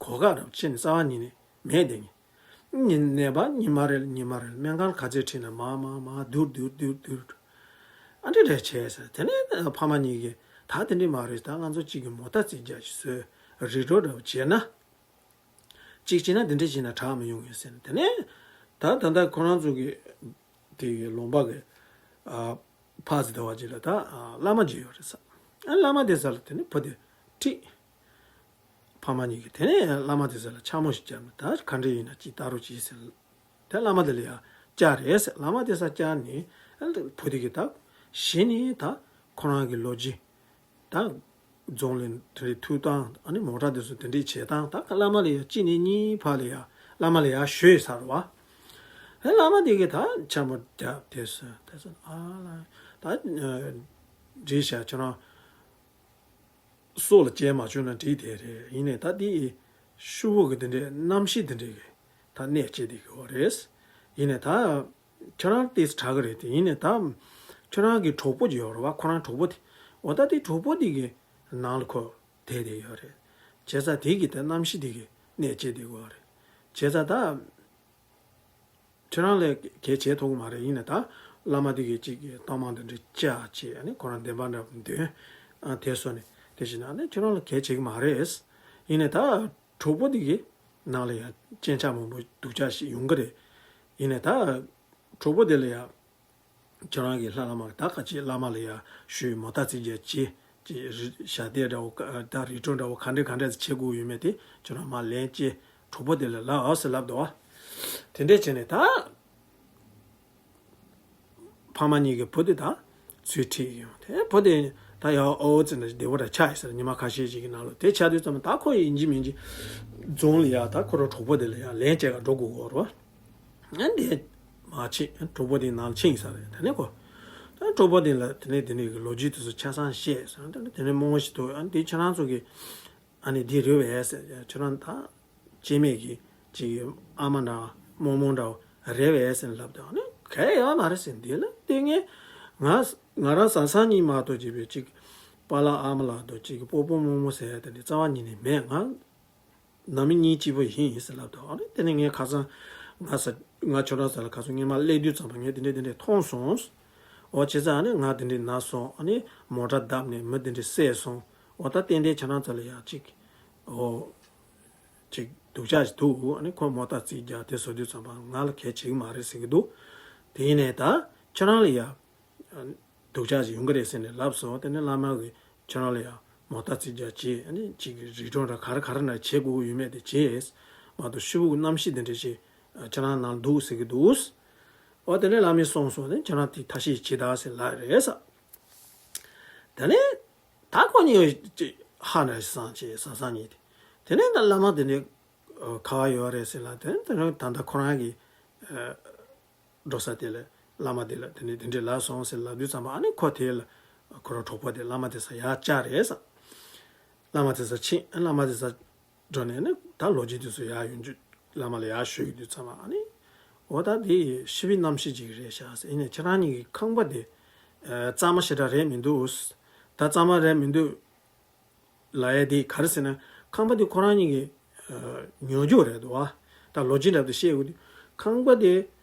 གོ་སྐབས་རབ་ཕྱིན་ནས་རྩ་བ་ཉིད་ནས་མེད་དེ། ཉིན་ནད་པ་ཉི་མ་རེ་ལ་ཉི་མ་རེ་ལ་སྨན་ཁང་ག་ཚོད་ཁྲིད་ན་མར་མར་མར་བསྡུར་བསྡུར་བསྡུར་བསྡུར། ཨ་འདྲ་རེ་བྱས་ཟེར། དེ་ནས་ཕ་མ་གཉིས་ཀྱིས་ད་དེ་འདྲ་མ་རེད། ད་ང་ཚོ་གཅིག་གི་མོ་ཊ་རྩིས་རྒྱག་ཞིག་བཟོས། རི་གྲོ་འདྲ་བོ་བྱས་ན། གཅིག་བྱས་ན་དེ་འདྲ་བྱས་ན་དྲག་མི་ཡོང་ངེས་ཟེར་ནས། དེ་ནས་ད་ད་ལྟ་ཁོ་རང་ཚོ་གི་དེ་གི་ལུང་པ་གི་ཨ་ཕ་ཟི་ཟླ་བ་གཅིག་ལ་ད་ཨ་བླ་མ་གཅིག་ཡོད་རེད་ས། ཨ་བླ་མ་དེ་ས་ལ་དེ་ནས་བུ་དེ་ཁྲིད། ཕ་མ་གཉིས་ཀྱིས་དེ་ནས་བླ་མ་དེ་ས་ལ་འཕྱ་སྨོད་ཞིག་བརྒྱབ་ནས། ད་ག་འདྲ་ཡིན་ན་ཅིག་ལྟ་རོགས་གྱིས་ཟེར། དེ་བླ་མ་དེ་ལ་ཡང་བཅར་རེད་ཟེར། བླ་མ་དེ་ས་བཅར་ནས་ཨ་བུ་དེ་གིས་ད་གཞི་ནས་ད་ཁོ་རང་གི་ལོ་རྒྱུས། ད་རྫོང་ལ་དེ་འདྲའི་ཐུག་སྟངས། ཨ་ནི་མོ་ཊ་དེ་ཚོ་དེ་འདྲའི་བྱེད་སྟངས། ད་བླ་མ་ལ་ཡང་གཅིག་ནས་གཉིས་བར་ལ་ཡང་བླ་མ་ལ་ཡང་ཞུས་ཚར་བ། ཨེ་བླ་མ་དེ་གིས་ད་འཕྱ་སྨོད་བརྒྱབ་དེ་སོང་དེ་སོང་། ཨ་ལ་ད་འགྲིག་ཤག་ཁྱོད་རང་སྲོག་ལ་སྐྱེལ་མ་བཅུག་ན་འགྲིག་དེ་རེད། ཡིན་ནའི་ད་དེ་ཤུ་བོ་གི་དེ་འདྲའི་རྣམ་ཤེས་དེ་འདྲའི་གི་ད་གནས་སྐྱེལ་དེ་གི་བ་རེད། ཡིན་ནའི་ད་ཁྱོད་རང་ཏིས་དྲག་གི་རེད་དེ། ཡིན་ནའི་ད་ཁྱོད་རང་གི་གྲོགས་པོ་ཅིག་ཡོད་རེད་བ། ཁོ་རང་གྲོགས་པོ་དེ། འོ་ད་དེ་གྲོགས་པོ་དེ་གི་ནང་ལ་ཁོ་བསྡད་དེ་ཡོད་རེད། བྱས་ཙང་དེ་གི་ད་རྣམ་ཤེས་དེ་གི་གནས་སྐྱེལ་དེ་གི་བ་རེད། བྱས་ཙང་ད་ཁྱོད་རང་ལ་གལ་བྱེད་ཐུབ་ཀྱི་མ་རེད། ཡིན་ནའི་ད་བླ་མ་དེ་གི་གཅིག་གི་གཏའ་མ་དེ་འདྲ་བཅག་བྱས། ཨ་ནི་ཁོ་རང་བདེན་པ་འདྲ་པོ་འདོན། ཨ་དེ་སོང་ནས་དེ་བྱས་ན་ཨ་ནི་ཁྱོད་རང་ལ་གལ་བྱེད་ཀྱི་མ་རེད། ཡིན་ནའི་ད་གྲོགས་པོ་དེ་གི་ནང་ལ་ཡང་སྐྱོན་ཆ་མང་པོ་སྡུག་ཅག་ཞིག་ཡོང་གི་རེད། ཡིན་ནའི་ད་གྲོགས་པོ་དེ་ལ་ཡང་ཁྱོད་རང་གི་ལྷ་བླ་མ་ད་ག་ཅིག་བླ་མ་ལ་ཡང་ཞུས། མོ་ཊ་རྩིས་རྒྱག་བྱེད་ཅིག་རི་ཞྭ་སྡེ་འདྲ་བོ་ད་རི་གྲོ་འདྲ་བོ་ག་འདྲ་ག་འདྲ་བྱེད་དགོས་ཡོད་མེད་དེ་ཁྱོད་རང་མར་ལན་སྐྱེལ། གྲོགས་པོ་དེ་ལ་ལབ་ཨ་ཟེར་ལབ་འདུག་བ། དེ་འདྲས་བྱས་ནས་ད་ཕ་མ་གཉིས་ཀྱི་བུ་དེ་ད་ཚུར་ཁྲིད་ཡོང་། དེ་བུ་དེ་ད་ཡང་ཨོ་ཙི་ན་བདེ་བོ་འདྲ་ཆགས་ཡོད་ས་རེད། ཉི་མ་ཁ་ཤས་ཤིག་གི་ནང་ལ་དེ་ཆགས་དུས་ཙམ་ད་ཁོ་ཡིན་གཅིག་མིན་གཅིག་རྫོང་ལ་ཡ་ད་ཁོ་རང་གྲོགས་པོ་དེ་ལ་ཡ་ལན་སྐྱེལ་ག་འགྲོ་དགོས་ཀྱི་ཡོད་རེད་བ། ཨ་འདི་མ་ཕྱིན། གྲོགས་པོ་དེ་ནང་ཕྱིན་ས་རེད། དེ་ནས་ཁོ་ད་གྲོགས་པོ་དེ་ལ་དེ་ནས་དེ་ནས་གི་ལོ་རྒྱུས་དེ་ཚོ་ཆ་ཚང་བཤད་ས་རེད། དེ་ནས་རྨོ་མོ་ཞིག་འདུག་ཨ་འདི་ཁྱེད་རང་ཚོ་གི་ཨ་ནི་འདི་རེད་པས་ཟེར། ཁྱོད་རང་ད་སྐྱེ་དམན་གྱི་ཅིག་ཨ་མ་འདྲ་རྨོ་མོ་འདྲ་རེད་པས་ཟེར་ལབ་དུས། ཨ་ནི་གལ་ཡོད་མ་རེད་ཟེར། འདི་ལ་ལྟས་ངན་ང་ང་རང་བཟའ་ཚང་གཉིས་མ་གཏོགས་ཅིག་པའི་ཅིག་པཱ་ལགས་ཨ་མ་ལགས་དང་ཅིག་སྤོ་སྤོ་རྨོ་མོ་ཟེར་ཡ་དེ་འདྲ་རྩ་བ་ཉིད་ནས་མེད། ང་ནང་མི་གཉིས་གཅིག་པོ་ཡིན་ཟེར་ལབ་དུས། ཨ་ནི་དེ་ནས་ངས་ཁ་སང་ང་ས་ང་ཁྱོད་རང་ས་ལ་ཁ་སང་སྔོན་མ་སླེབས་དུས་ཙམ་པ་ངས་དེ་འདྲ་དེ་འདྲ་མཐོང་སོང་། འོ་བྱས་ཙང་ཨ་ནི་ང་དེ་འདྲ་ན་སོང་། ཨ་ནི་མོ་ཊ་བརྡབས་ནས་མི་དེ་འདྲ་བསད་སོང་། འོ་ད་ཏན་ཏན་ཁྱེད་རང་ཚོ་ལ་ཡང་ཅིག་འོ་ཅིག་སྡུག་ཅག་ཅིག་འདུག་ཨ་ནི་ཁོ་མོ་ཊ་རྩིས་རྒྱག་དེ་བཟོ་དུས་ཙམ་པ་ང་ལ་གལ་བྱེད་ཀྱི་མ་རེད་ཟེར་གྱི་འདུག་དེ་ཡིན་ནའི་ད་ཁྱེད་རང་ལ་ཡང་སྡུག་ཅག་ཅིག་ཡོང་གི་རེད་ཟེར་ནས་ལབ་སོང་། དེ་ནས་བླ་མ་གིས་ཁྱེད་རང་ལ་ཡང་མོ་ཊ་རྩིས་རྒྱག་བྱེད། ཨ་ནི་ཅིག་གི་རི་གྲོང་འདྲ་ག་རེ་ག་རེ་ན་བྱེད་དགོས་ཀྱི་ཡོད་མེད་དེ་བྱེད་མ་གཏོགས་ཤི་བོ་གི་རྣམ་ཤེས་དེ་འདྲ་ཞིག་ཁྱེད་རང་ནང་འདུག་ཟེར་གྱི་འདུག་འོ་དེ་ནས་བླ་མས་གསུངས་སོང་། དེ་ཁྱེད་རང་དེ་ཐབས་ཤེས་བྱེད་དང་ཟེར་ལབ་རེད་ས། དེ་ནས་ད་ཁོ་གཉིས་ཅིག་ཧ་ན་སང་བྱས་བཟའ་ཚང་གཉིས་དེ། དེ་ནས་ད་བླ་མ་དེ་ནས་ག་བ་ཡོད་རེད་ཟེར་ལབ། དེ་ནས་དེ་ནས་ད་ལྟ་ཁོ་རང་གི་འགྲོ་ས་དེ་ལ་བླ་མ་དེ་ལ་དེ་ནས་དེ་འདྲས་ལབ་སོང་ཟེར་ལབ་དུས་ཙམ་པ། ཨ་ནི་ཁོ་དེ་ལ་ཁོ་རང་གྲོགས་པོ་དེ་བླ་མ་དེ་ས་ཡར་བཅར་རེད་ས། བླ་མ་དེ་ས་ཕྱིན། བླ་མ་དེ་ས་འགྲོ་ནས་ནི་ད་ལོ་རྒྱུས་དེ་ཚོ་ཡར་ཡོང་རྒྱུ་བླ་མ་ལ་ཡར་ཞུ་ཡོང་དུས་ཙམ་པ། ཨ་ནི་འོ་ད་དེ་ཤི་བའི་རྣམ་ཤེས་ཅིག་རེད་ཤག་ཟེར། ཡིན་ནའི་ཁྱེད་རང་གཉིས་ཀྱི་ཁང་པ་དེ་གཙང་མ་ཞེ་དྲག་རེད་མི་འདུག་ད་གཙང་མ་རེད་མི་འདུག་ལབ་ཡ་དེ་ག་རེ་ཟེར་ན། ཁང་པ་དེ་ཁོ་རང་གཉིས་ཀྱི་ཉོ་རྒྱུ་རེད་འདུག་བ། ད་ལོ་རྒྱུས་འདྲ་པོ་དེ་བཤད་དགོས་དུས། ཁང་པ་དེ་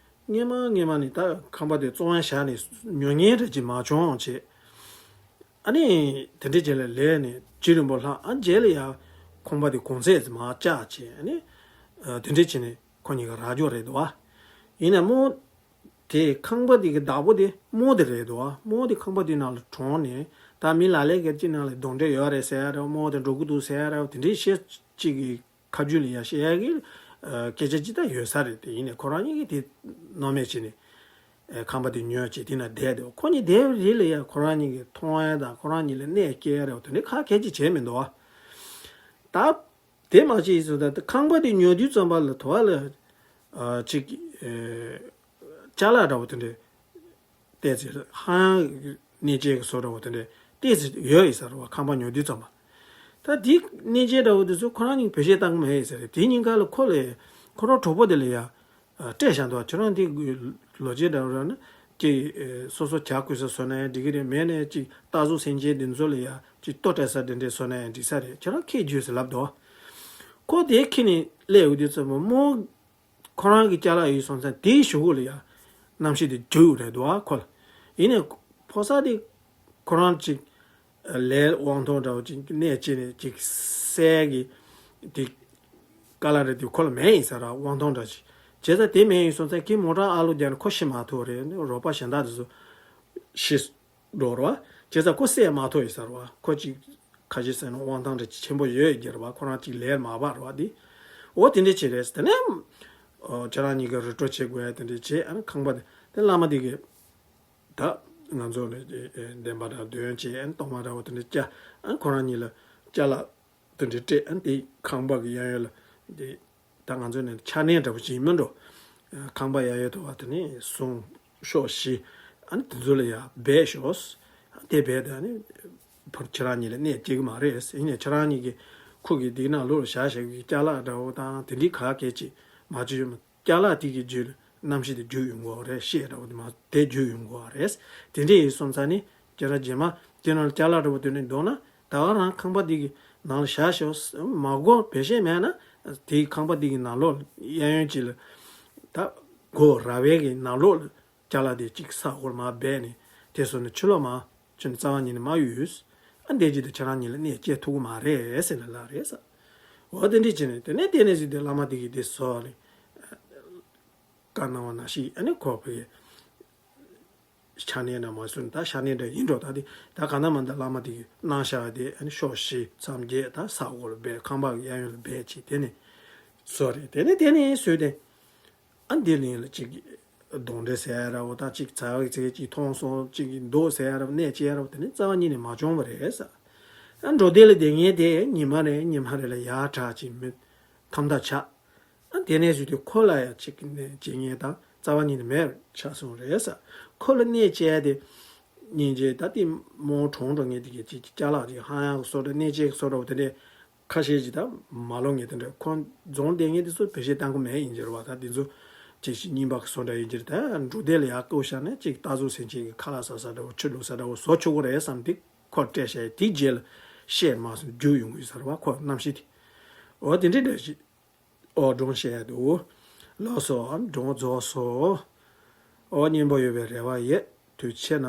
སྔོན་མ་སྔོན་མ་ནས་ད་ཁང་པ་དེ་བཙོང་ཡ་བཞག་ནས་ཉོ་མཁན་འདྲ་ཅིག་མ་བྱུང་བྱས། ཨ་ནི་དེ་འདྲའི་རྗེས་ལ་ལས་ནས་རྗེ་རིན་པོ་ལྷག་ཨ་རྗེས་ལ་ཡ་ཁང་པ་དེ་གོང་ཚད་ཙམ་མར་བཅག་བྱས། ཨ་ནི་དེ་འདྲའི་བྱས་ནས་ཁོ་གཉིས་ཀ་རག་རྒྱུ་རེད་འདུག་བ། ཡིན་ནའི་རྨོ་དེ་ཁང་པ་དེ་གི་བདག་པོ་དེ་རྨོ་དེ་རེད་འདུག་བ། རྨོ་དེ་ཁང་པ་དེ་ནང་ལ་གྲོངས་ནས། ད་མི་ལ་ལས་ཀྱི་ཅི་ནང་ལ་གདོན་འདྲེ་ཡོད་རེད་ཟེར་ཡ་རེད། རྨོ་དེ་འགྲོ་གི་འདུག་ཟེར་ཡ་རེད། དེ་འདྲའི་བཤད་ཅིག་གི་ཁ་རྒྱུན་ལ་ཡ་བཤད་ཡ་གི་སྐད་ཆ་ཅི་ད་ཡོད་ས་རེད། དེ་ཡིན་ནའི་ཁོ་རང་གཉིས་ཀྱིས་དེ་སྣང་མེད་བྱས་ནས་ཁང་པ་དེ་ཉོས་བྱས་དེ་ན་བསྡད་འདུག་ཁོ་གཉིས་བསྡད་པའི་རིང་ལ་ཡ་ཁོ་རང་གཉིས་ཀྱིས་མཐོང་ཡ་དང་ཁོ་རང་གཉིས་ལ་གནས་སྐྱེལ་ཡ་རེད། དེ་འདྲའི་ཁ་སྐད་ཅིག་བྱས་མི་འདུག་བ། ད་དེ་མ་བྱས་ཡིན་ཙང་ད་ཁང་པ་དེ་ཉོ་དུས་ཙམ་པ་ལ་དོ་བ་ལ་ཅིག་ཅ་ལག་འདྲ་བོ་དེ་འདྲ་ཏོག་ཙམ་ཧང་གནས་བཅས་ཀྱི་བཟོ་འདྲ་བོ་དེ་འདྲ་ཏོག་ཙམ་ཡོད་ཡིན་ས་རེད་བ། ཁང་པ་ཉོ་དུས་ཙམ་པ། ད་དེ་གནས་བཅས་འདྲ་བོ་དེ་ཚོ་ཁོ་རང་གཉིས་བེད་སྤྱོད་བཏང་གི་མེད་ཡིན་ས་རེད། དེ་ཉིན་ཀ་ལ་ཁོ་ལ་ཁོ་རང་གྲོགས་པོ་དེ་ལ་ཡ་སྤྲད་བཞག་འདུག་ཁྱོད་རང་དེ་ལོ་རྒྱུས་འདྲ་བོ་ར་ན་ཅིག་སོ་སོ་ཇ་བསྐོལ་ས་བཟོ་ན་ཡང་འགྲིག་གི་རེད། མེད་ན་ཅིག་རྟ་ཟོག་སེམས་ཅན་དེ་ཚོ་ལ་ཡ་ཅིག་ལྟོ་སྤྲད་ས་དེ་འདྲ་བཟོ་ན་ཡང་འགྲིག་ས་རེད། ཁྱོད་རང་ཁྱེར་རྒྱུགས་ཟེར་ལབ་འདུག་ཁོ་དེ་ཁྱེར་ནས་སླེབས་ཡོང་དུས་ཙམ་པ་མོ། ཁོ་རང་གི་ཅ་ལག་ཡོད་སོང་ཙང་དེའི་གཞུག་གུ་ལ་ཡ་གནམ་གཤིས་དེ་རྒྱུག་རེད་འདུག་ཨ་ཁོ་ལ། ཡིན་ནའི་ཕོ་གསར་དེ་ཁོ་རང་ཅིག་ལས་དབང་ཐང་འདྲ་བོ་ཅིག་གནས་བཅས་ནས་ཅིག་སའི་གི་དེ་ཀ་ལ་རེད་དེ་ཁོ་ལ་མེད་ཡིན་ས་ར་དབང་ཐང་འདྲ་ཅིག་བྱས་ཙང་དེ་མེད་ཡིན་སོང་ཙང་ཁྱི་མོ་ཊ་ཨ་ལོ་རྒྱག་ནས་ཁོ་ཤི་མ་ཐུབ་རེད། རོགས་པ་གཞན་དག་དེ་ཚོ་ཤི་འགྲོ་ར་བ། བྱས་ཙང་ཁོ་བསད་མ་ཐུབ་ཡིན་ས་ར་བ། ཁོ་ཅིག་ཁ་ཤས་ཟེར་ན་དབང་ཐང་འདྲ་ཅིག་ཆེན་པོ་ཡོད་ཡོད་རྒྱུ་ར་བ། ཁོ་རང་ཅིག་ལས་མ་བར་བ་དེ། འོ་དེ་འདྲ་ཅིག་རེད། དེ་ནས་ཁྱེད་རང་གཉིས་ཀྱི་རི་ཁྲོད་བྱེད་དགོས་ཡ་དེ་འདྲ་བྱས། ཨ་ནི་ཁང་པ་དེ་དེ་བླ་མ་དེ་གི་ད་ང་ཚོ་ལ་བདེན་པ་དང་འདོན་བྱས། ཨ་ནི་གཏོར་མ་འདྲ་བོ་དེ་འདྲ་བཅའ། ཨ་ནི་ཁོ་རང་གཉིས་ལ་ཅ་ལག་དེ་འདྲ་སྤྲད། ཨ་ནི་དེ་ཁང་པ་གི་གཡས་གཡོན་ལ་དེ་ད་ང་ཚོ་ནས་ཕྱག་ནས་འདྲ་བོ་བྱེད་མི་འགྲོ། ཁང་པ་གཡས་གཡོན་དུ་བ་དེ་ནས་ཟུངས་ཤོག་བཞི། ཨ་ནི་དེ་ཚོ་ལ་ཡ་སྦས་ཤོག་ཨ་ནི་དེ་སྦས་དེ་ཨ་ནི་ཁྱེད་རང་གཉིས་ལ་གནས་སྐྱེལ་གི་མ་རེད། ཡིན་ནའི་ཁྱེད་རང་གཉིས་ཀྱི་ཁུག་གི་དེའི་ནང་ལོགས་ལ་བཞག་བཞག་གི་ཅ་ལག་འདྲ་བོ་དང་དེ་འདྲའི་ག་གེ་ཅིག་མ་བཅོས་ཡོད་མ། ཅ་ལག་དེ་གི་རྒྱུད་ལ་གནམ་གཤིས་དེ་རྒྱུག་ཡོང་གི་ཡོད་རེད། ཤེས་འདྲ་བོ་དེ་མ་དེ་རྒྱུག་ཡོང་གི་ཡོད་རེད། དེ་འདྲ་ཡིན་སོང་ཙང་ནི་ཁྱེད་རང་རྗེས་མ་དེ་ནང་ལ་ཅ་ལག་འདྲ་བོ་དེ་ནས་འདུག་ན་ད་ག་རང་ཁང་པ་དེ་གི་ནང་ལ་བཞག་ཤོག་མ་དགོས་བེད་ཤེས་མེད་ན་དེའི་ཁང་པ་དེ་གི་ནང་ལོགས་གཡས་གཡོན་ཅིག་ལ་ད་སྒོ་ར་བའི་གི་ནང་ལོགས་ལ་ཅ་ལག་དེ་གཅིག་ས་འོག་ལ་མར་སྦས་ནས་དེ་སོང་ནས་ཕྱི་ལོགས་མར་ཕྱིན་ནས་རྩ་བ་ཉིད་ནས་མ་གཡུགས། ཨ་འདས་ཀྱི་དུ་ཁྱེད་རང་གཉིས་ལ་གནས་སྐྱེལ་ཐུབ་ཀྱི་མ་རེད་ཟེར་ནས་ལབ་རེད་ས། འོ་དེ་འདྲས་བྱས་ནས་དེ་ནས་དེ་ནས་ཟིན་ཏེ་བླ་མ་དེ་གིས་དེ་སོགས་ལས་བཀའ་གནང་བ་ནང་བཞིན་ཨ་ནི་ཁོ་བོས་ཕྱག་ནས་ན་མ་སུན་ད་ཕྱག་ནས་འདྲ་ཡིན་འགྲོ། ད་དེ་ད་ག་ན་མ་ད་བླ་མ་དེ་གིས་གནང་བཞག་དེ་ཨ་ནི་ཤོག་བཞི་མཚམས་བརྒྱད་ད་ས་འོག་ལ་སྦས། ཁང་པ་གི་གཡས་གཡོན་ལ་སྦས་བྱས། དེ་ནས་སོ་རེད། དེ་ནས་དེ་ནས་སུས་ཏེ། ཨ་འདི་ལིང་ལ་ཅིག་གདོན་འདྲེ་ཟེར་ཡ་ར་བོ་དང་ཅིག་ཚ་བའི་ཚེ་ཅིག་མཐོང་སོང་ཅིག་འདུག་ཟེར་ཡ་ར་བོ་གནས་བཅས་ཡ་ར་བོ་དེ་ནི་རྩ་བ་ཉིད་ནས་མ་བྱུང་བ་རེད་ས། ཨ་འགྲོ་སྡེ་ལ་བསྡད་མཁན་དེ་ཉི་མ་རེ་ཉི་མ་རེ་ལ་ཡར་དྲག་ཅིག་མི་ཐམ་ཐ་ཆགས། ཨ་དེ་ནས་བཟོས་ཏེ་ཁོ་ལ་ཡ་ཅིག་གནས་བཅས་མཁན་དང་རྩ་བ་ཉིད་ནས་མེད་པ་ཆགས་སོང་རེད་ས། ཁོ་ལ་གནས་བཅས་དེ་སྙིང་རྗེ་ད་དེ་མོ་གྲོངས་འགྲོ་མཁན་དེ་གའི་ཅིག་ཅ་ལག་ཅིག་ཧང་ཡང་གི་བཟོ་འདྲ་གནས་བཅས་ཀྱི་བཟོ་འདྲ་བོ་དེ་འདྲས། ཁ་ཤས་ཅིག་ད་མ་ལོ་ངེས་དེ་འདྲ་ཁོང་རྫོང་བསྡད་མཁན་དེ་ཚོ་བེད་སྤྱོད་བཏང་གི་མེད་ཡིན་གྱི་རེད་བ། ད་དེ་ཚོ་ཅིག་ཅིག་རྙིང་པ་གི་བཟོ་འདྲ་ཡིན་གྱི་རེད། ད་འབྲུག་སྡེ་ལ་ཡར་བསྐོས་བཞག་ནས་ཅིག་རྟ་ཟོག་ཟིན་བྱེད་ཀྱི་ཁ་ལག་ཟ་ས་འདྲ་བོ་ཆུ་བླུགས་ས་འདྲ་བོ་བཟོ་ཆོག་གི་རེད་བསམ་དེ་ཁོར་སྤྲད་བཞག་དེའི་རྗེས་ལ་བཤད་མ་སོང་རྒྱུག་ཡོང་གི་ཡོད་ས་རེད་བ། ཁོ་རྣམ་ཤེས་དེ་འོ་དེ་འདྲའི་འདྲ་ཞིག་འོ་སྒྲུང་བཤད་འདུག་ལགས་སོ། སྒྲུང་རྫོགས་སོ། འོ་སྙན་པོ་ཡོད་པའི་རེ་བ་ཡོད། དུས་ཆེ་ན།